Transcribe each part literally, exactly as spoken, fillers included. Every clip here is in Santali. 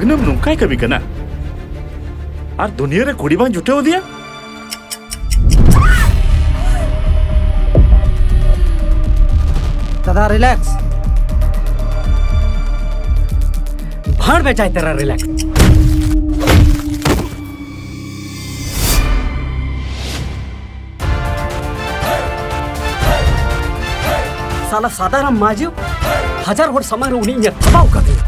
ᱫᱤᱱᱟᱹᱢ ᱱᱚᱝᱠᱟᱭ ᱠᱟᱹᱢᱤ ᱠᱟᱱᱟ᱾ ᱟᱨ ᱫᱩᱱᱤᱭᱟᱹ ᱨᱮ ᱠᱩᱲᱤ ᱵᱟᱝ ᱡᱩᱴᱟᱹᱣ ᱟᱫᱮᱭᱟ? दादा, रिलैक्स। भाड़ में जाए तेरा रिलैक्स। साला सादाराम मांझी ᱦᱟᱡᱟᱨ ᱦᱚᱲ ᱥᱟᱢᱟᱝ ᱨᱮ ᱩᱱᱤ ᱤᱧᱮ ᱛᱷᱟᱯᱟᱣ ᱠᱟᱫᱤᱧᱟ᱾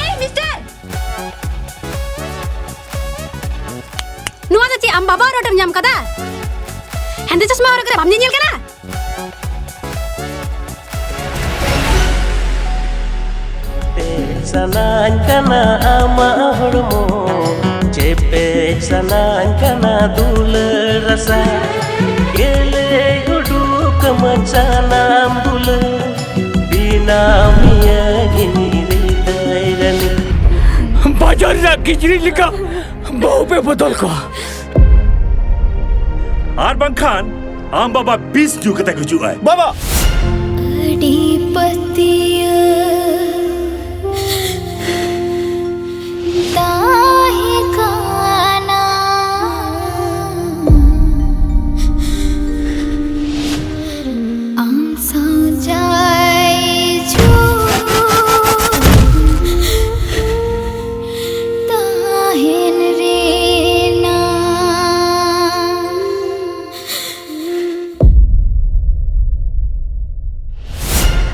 ᱮᱭ ᱢᱤᱥᱴᱟᱨ! ᱱᱚᱣᱟ ᱫᱚ ᱪᱮᱫ ᱟᱢ ᱵᱟᱵᱟ ᱨᱳᱰ ᱨᱮᱢ ᱧᱟᱢ ᱠᱟᱫᱟ? ᱦᱮᱸᱫᱮ ᱪᱚᱥᱢᱟ ᱦᱚᱨᱚᱜ ᱠᱟᱛᱮ ᱵᱟᱢ ᱧᱮᱧᱮᱞ ᱠᱟᱱᱟ? ᱪᱮᱯᱮᱡ ᱥᱟᱱᱟᱧ ᱠᱟᱱᱟ ᱟᱢᱟᱜ ᱦᱚᱲᱢᱚ, ᱪᱮᱯᱮᱡ ᱥᱟᱱᱟᱧ ᱠᱟᱱᱟ ᱫᱩᱞᱟᱹᱲ ᱨᱟᱥᱟ, ᱜᱮᱞᱮ ᱩᱰᱩᱠ ᱟᱢᱟ ᱥᱟᱱᱟᱢ ᱫᱩᱞᱟᱹᱲ, ᱵᱮᱱᱟᱣ ᱢᱮᱭᱟᱹᱧ ᱤᱧ ᱦᱨᱤᱫᱟᱹᱭ ᱨᱟᱹᱱᱤ᱾ ᱵᱟᱡᱟᱨ ᱨᱮᱱᱟᱜ ᱠᱤᱪᱨᱤᱡ ᱞᱮᱠᱟ ᱵᱟᱹᱦᱩ ᱯᱮ ᱵᱚᱫᱚᱞ ᱠᱚᱣᱟ᱾ ᱟᱨ ᱵᱟᱝᱠᱷᱟᱱ ᱟᱢ ᱵᱟᱵᱟ ᱵᱤᱥ ᱧᱩ ᱠᱟᱛᱮ ᱜᱩᱡᱩᱜᱼᱟᱭ᱾ ᱵᱟᱵᱟ! ᱟᱹᱰᱤ ᱯᱟᱹᱛᱭᱟᱹᱣ ᱛᱟᱦᱮᱸ ᱠᱟᱱᱟ ᱟᱢ ᱥᱟᱶ ᱡᱟᱭ ᱡᱩᱜᱽ ᱛᱟᱦᱮᱱ ᱨᱮᱱᱟᱜ᱾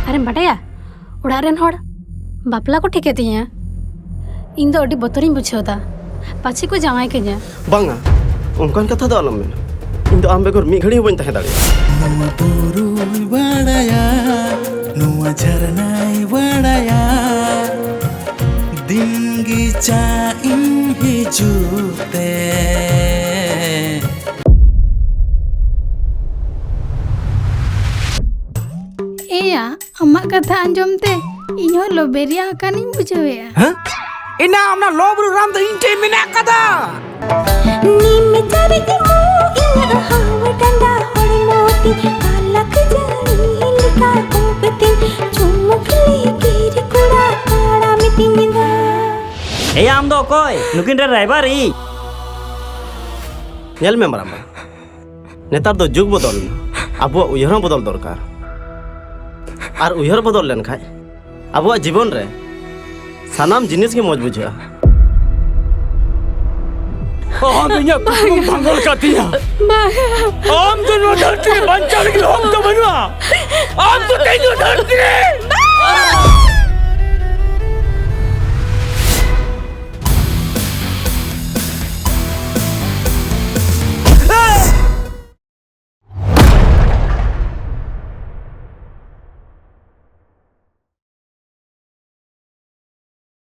ᱟᱨᱮᱢ ᱵᱟᱰᱟᱭᱟ, ᱚᱲᱟᱜ ᱨᱮᱱ ᱦᱚᱲ ᱵᱟᱯᱞᱟ ᱠᱚ ᱴᱷᱤᱠ ᱮᱫ ᱛᱤᱧᱟ᱾ ᱤᱧ ᱫᱚ ᱟᱹᱰᱤ ᱵᱚᱛᱚᱨᱤᱧ ᱵᱩᱡᱷᱟᱹᱣ ᱮᱫᱟ, ᱯᱟᱪᱷᱮ ᱠᱚ ᱡᱟᱶᱟᱭ ᱠᱟᱹᱧᱟ᱾ ᱵᱟᱝᱟ, ᱚᱱᱠᱟᱱ ᱠᱟᱛᱷᱟ ᱫᱚ ᱟᱞᱚᱢ ᱢᱮᱱᱟ᱾ ᱤᱧ ᱫᱚ ᱟᱢ ᱵᱮᱜᱚᱨ ᱢᱤᱫ ᱜᱷᱟᱹᱲᱤ ᱦᱚᱸ ᱵᱟᱹᱧ ᱛᱟᱦᱮᱸ ᱫᱟᱲᱮᱭᱟᱜᱼᱟ᱾ ᱱᱚᱣᱟ ᱵᱩᱨᱩᱭ ᱵᱟᱲᱟᱭᱟ, ᱱᱚᱣᱟ ᱡᱷᱟᱨᱱᱟᱭ ᱵᱟᱲᱟᱭᱟ, ᱫᱤᱱ ᱜᱮ ᱪᱟ ᱤᱧ ᱦᱤᱡᱩᱜ ᱛᱮ᱾ ᱮᱭᱟ, ᱟᱢᱟᱜ ᱠᱟᱛᱷᱟ ᱟᱸᱡᱚᱢ ᱛᱮ ᱤᱧ ᱦᱚᱸ ᱞᱚᱵᱮᱨᱤᱭᱟ ᱟᱠᱟᱱᱤᱧ ᱵᱩᱡᱷᱟᱹᱣᱮᱫᱼᱟ᱾ ᱦᱮᱸ? ᱮᱱᱟ ᱚᱱᱟ ᱞᱚᱵ ᱨᱮ ᱨᱟᱱ ᱫᱚ ᱤᱧ ᱴᱷᱮᱱ ᱢᱮᱱᱟᱜ ᱠᱟᱫᱟ᱾ ᱱᱤᱢ ᱪᱟᱨᱮᱡ ᱢᱩ ᱤᱧᱟᱹᱜ ᱦᱟᱣ ᱰᱟᱸᱰᱟ ᱦᱚᱲᱢᱚ ᱛᱤᱧ, ᱯᱟᱞᱟᱠ ᱡᱟᱹᱲᱤ ᱞᱮᱠᱟ ᱩᱵ ᱛᱤᱧ, ᱪᱩᱢᱩᱠ ᱞᱤᱜᱤᱨ ᱠᱚᱲᱟ ᱛᱟᱲᱟᱢ ᱛᱤᱧ ᱫᱚ᱾ ᱮᱭᱟ, ᱟᱢ ᱫᱚ ᱚᱠᱚᱭ? ᱱᱩᱠᱤᱱ ᱨᱮ ᱨᱟᱭᱵᱟᱨᱤᱡ᱾ ᱧᱮᱞ ᱢᱮ ᱢᱟᱨᱟᱢᱵᱟ, ᱱᱮᱛᱟᱨ ᱫᱚ ᱡᱩᱜᱽ ᱵᱚᱫᱚᱞ ᱮᱱᱟ, ᱟᱵᱚᱣᱟᱜ ᱩᱭᱦᱟᱹᱨ ᱦᱚᱸ ᱵᱚᱫᱚᱞ ᱫᱚᱨᱠᱟᱨ᱾ ᱟᱨ ᱩᱭᱦᱟᱹᱨ ᱵᱚᱫᱚᱞ ᱞᱮᱱᱠᱷᱟᱡ ᱟᱵᱚᱣᱟᱜ ᱡᱤᱵᱚᱱ ᱨᱮ ᱥᱟᱱᱟᱢ ᱡᱤᱱᱤᱥ ᱜᱮ ᱢᱚᱡᱽ ᱵᱩᱡᱷᱟᱹᱜᱼᱟ᱾ ᱟᱢ ᱤᱧᱟᱹᱜ ᱠᱩᱠᱢᱩᱢ ᱵᱷᱟᱸᱜᱚᱲ ᱠᱟᱫ ᱛᱤᱧᱟ᱾ ᱵᱟᱝ᱾ ᱟᱢ ᱫᱚ ᱱᱚᱣᱟ ᱫᱷᱟᱹᱨᱛᱤ ᱨᱮ ᱵᱟᱧᱪᱟᱣ ᱞᱟᱹᱜᱤᱫ ᱦᱚᱠ ᱫᱚ ᱵᱟᱹᱱᱩᱜᱼᱟ᱾ ᱟᱢ ᱫᱚ ᱛᱮᱦᱮᱧ ᱱᱚᱣᱟ ᱫᱷᱟᱹᱨᱛᱤ ᱨᱮ